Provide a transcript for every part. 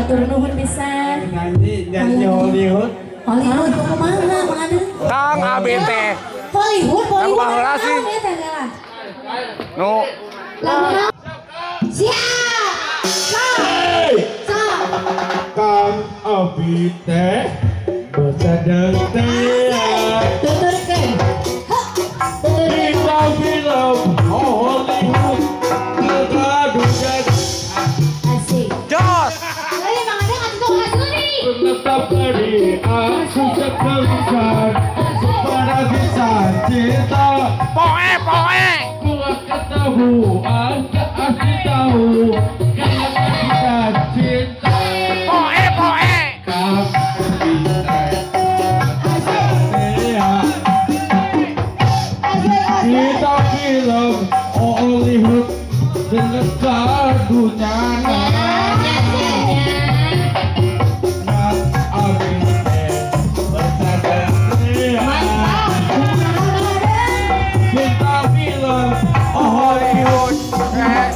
Hatur nuhun pisan. Nyanyi nyanyi Hollywood. Hollywood kumaha, Mang Adeng? Kang Abi teh. Hollywood, Hollywood. Lagu baheula sih. Naon eta geura? Nu Lagu naon? Siap. Sok. Sok. Kang Abi teh besadeng teh. Tuturkeun. Tuturkeun. Kita film Hollywood kegaduhan. Asik. Jos. Hei, Mang Adeng atuh tong asli. Tetap dari aku sekeluar pada bisa cinta. Poe poe. Gua ketemu aku asli tahu kalau kita cinta. Poe poe. Kang Abi teh Asik. ya. Asik, asik. Kita film Hollywood dengan kadunya. Kang Abi teh bersadar. Mantap. Kita film Hollywood.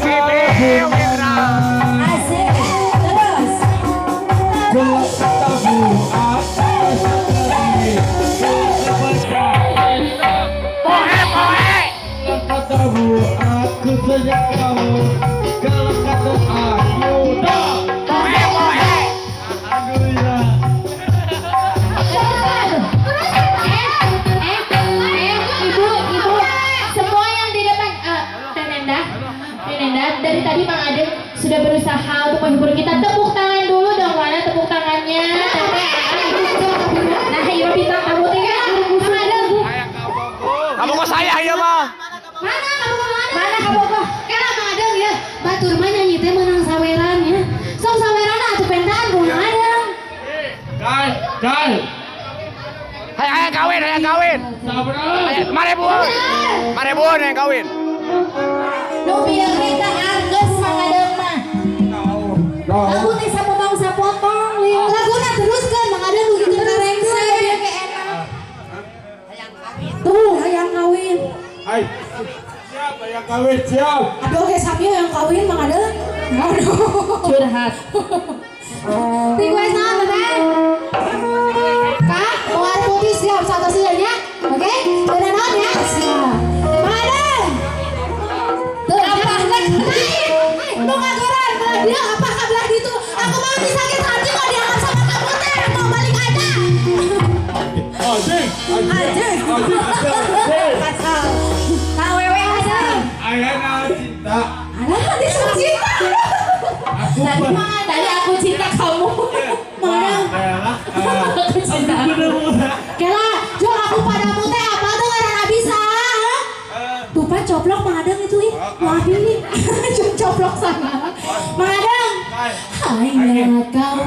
Si Wira. Asik. Terus. Gua ketemu aku sendiri. Poe poe. Ketemu aku sejak kamu. Kalau kata ayo dah. Poe poe. Alhamdulillah. Terus. Ibu, ibu, semua yang di depan, Teh Nenda, Teh Nenda, dari tadi Mang Adeng sudah berusaha untuk menghibur kita. Tepuk tangan dulu dong, mana tepuk tangannya? Teteh. Nah, iya bintang tamu teh kan. Mang Adeng. Kamu kok saya ieu mah. Mana kamu mana? Mana kamu kok? Kela Mang Adeng ya. Batur mah nyanyi teh meunang saweran ya. Sok saweran atuh pentaan ku Mang Adeng. Kai, kai. Hayang hayang kawin, hayang kawin. Sabar. Hayang 5.000. 5.000 hayang kawin. Nu bieu kita anggeus Mang Adeng mah. Lagu teh sapotong sapotong lieu. Laguna teruskeun Mang Adeng begitu karengse bieu ge enak. Tuh hayang kawin. Hai. Siap, yang kawin siap. Aduh oke sami hayang kawin Mang Adeng. Aduh. Curhat. Request naon Teteh? Kak, mawar putih siap satu nya. Oke? Udah naon ya? Siap. Mang Adeng. Tuh, apa? Lu ngaguran belah dia apa ka belah ditu? Aku mau sakit hati kok dianggap sama kamu teh. Mau balik aja. Anjing, Anjing. anjing, anjing. Kacau. Kawewe aja. Ayana cinta. Alah, disuruh cinta. Aku Tadi, tadi aku cinta kamu. Mana? Kayalah. Aku cinta. Kela, Jo aku padamu teh apa tuh ngaran bisa? Tuh pan coplok Mang Adeng itu ih. Maaf ini. Coplok sana. Mang Adeng. Hanya kau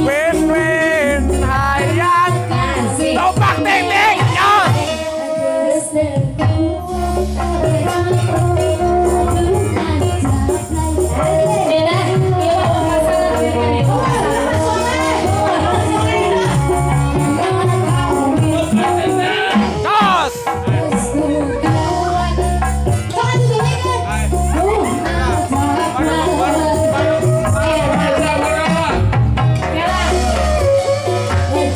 Win win hayang. kasih. Topak ting ting. Jos. Nenda, iya masalah, masalah. Jos. Jangan digoyangkan. Kela.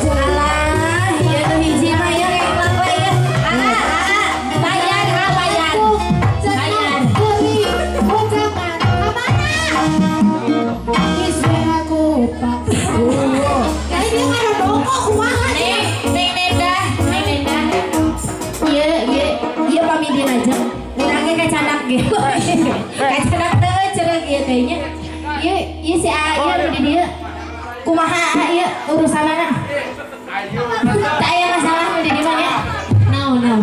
Alah, ieu nu hiji mah ieu engklek we ieu. Ah, ah, bayan, ah, bayan. Bayan. Ucapan kamana? Kali dia mah dongkok kumaha. Neng, Neng Nenda, Neng Nenda. Iya, iya, iya pamidin aja. Urang ge kacanak ge. Kacanak teu cereg ieu teh nya. Ieu, ieu si A ieu nu di dieu. Kumaha A ieu urusanana? Tak aya masalah nu di dieu mah nya. Naon naon.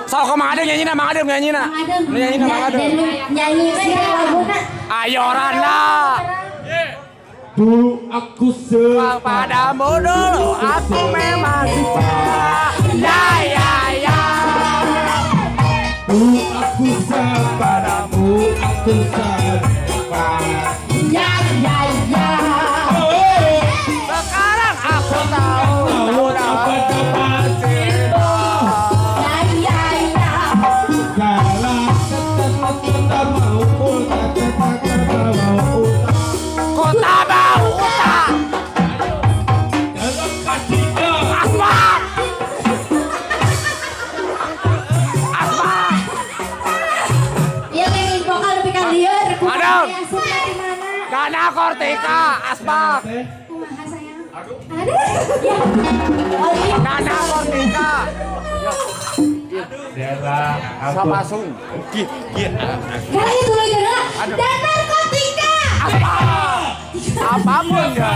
Sok ke Mang Adeng nyanyi na, Mang Adeng nyanyi na. Mang Adeng. Nyanyi na Mang Adeng. Dan lu nyanyi mah ya laguna. Ayo Rana. Dulu aku Padamu dulu aku memang ya ya ya. Dulu aku padamu aku sepa. Ya ya ya. Sekarang aku tahu Tahu apa dapat cinta. Ya ya ya. Kalau tetap mau tetap mau Kota bau. Dana Kortika Asbak. Kumaha sayang? Aduh. Ya. Oh, iya. Dana Kortika. Daerah aku. Sapasung. Karena itu lagi adalah dan narkotika. Asbak. Apapun ya.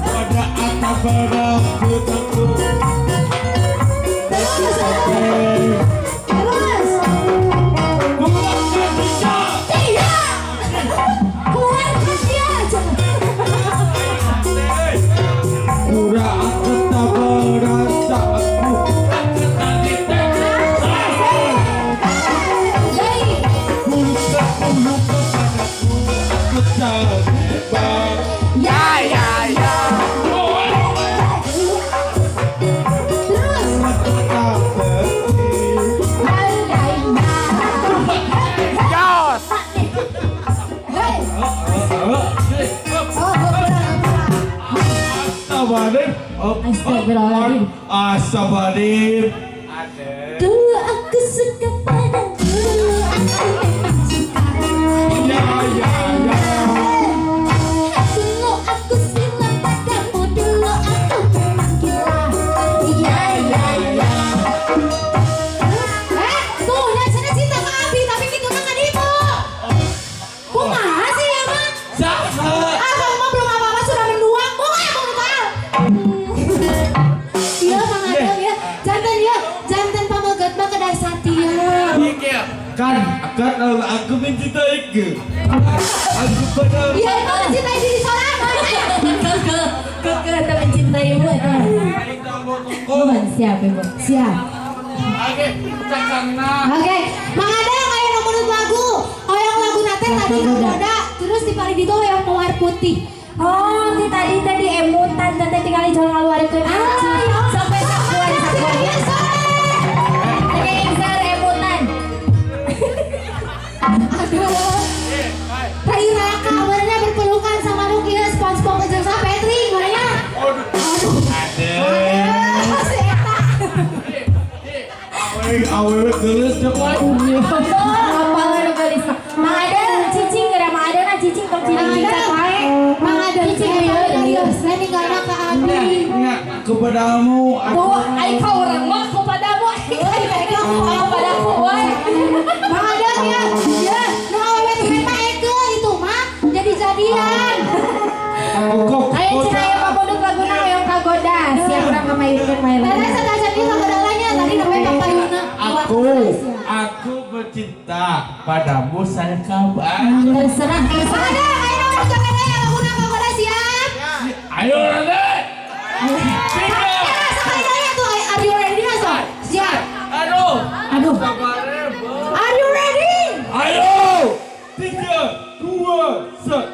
Pada atap berambut. Terus. Terus. Iya. Keluarkan dia aja. Kurang aku tak merasa aku. Jadi. Aku kepadaku, aku terjebak. Ya ya ya. Terus. Aku tak benci. Jos. Hei. Oh, kurang, kurang. Astagfirullahaladzim. Astagfirullahaladzim. Astagfirullahaladzim. Dulu aku suka padamu, dulu aku memang suka. Ya ya ya. Dulu aku silam padamu, dulu aku memang gila. Iya iya iya. Eh, tuh, ya sana cinta ke Abi, tapi gitu mah nggak ditu. Kumaha sih ya mah? Saha. Ah, kamu mah belum apa-apa sudah menduang. Boleh, mau tahu. Iya, Mang Adeng ya. Jantan ya, jantan pameget mah kedah satia. Kan, kan aku mencintaiku. Aku pada. Iya, itu mencintai diri sorangan. Keke keke tak mencintaimu. Bukan siap ibu. Siap. Oke, cakangna. Oke, Mang Adeng aya nu menurut lagu. Hoyong lagu nate tadi kagoda, terus di paling ditu hoyong mawar putih. Oh, ti tadi tadi emutan teh tinggal jual ngaluarkeun aci. Sampai sakuan sakuan. Iya, sore. Oke, Ingzar emutan. Aduh. Rai Raka kabarnya berpelukan sama nu kieu SpongeBob jeung sa Patrick mana? Aduh. Aduh, si eta. Awewe geus cek wae. Apa nu gelis. Mang Adeng cicing geura Mang Adeng na cicing tong Mang cicing Adeng. wae. Mang Adeng Cicing cicing ieu ieu saya ninggalna ka Abi. Nya kepadamu aku. Tuh, ai kau urang mah kepadamu, ai kau kepadaku wae. Mang Adeng ya, ya, nu awewe teh mah eke itu mah jadi-jadian. Kok Ayo cenah aya pamundut laguna hoyong kagoda. Siap urang ngamayurkeun main Tadi lagu. saya jadi kagodalanya tadi namanya Papa Yuna. Aku bercinta padamu saya kabar. Terserah, Mang terserah. Adeng, ayo urang joget aya laguna kagoda siap. Ayo Rane. Tiga. Ya, sekali kali tuh are you ready nggak, Sob? Siap. Aduh. Aduh. Are you ready? Ayo. 3, 2, 1.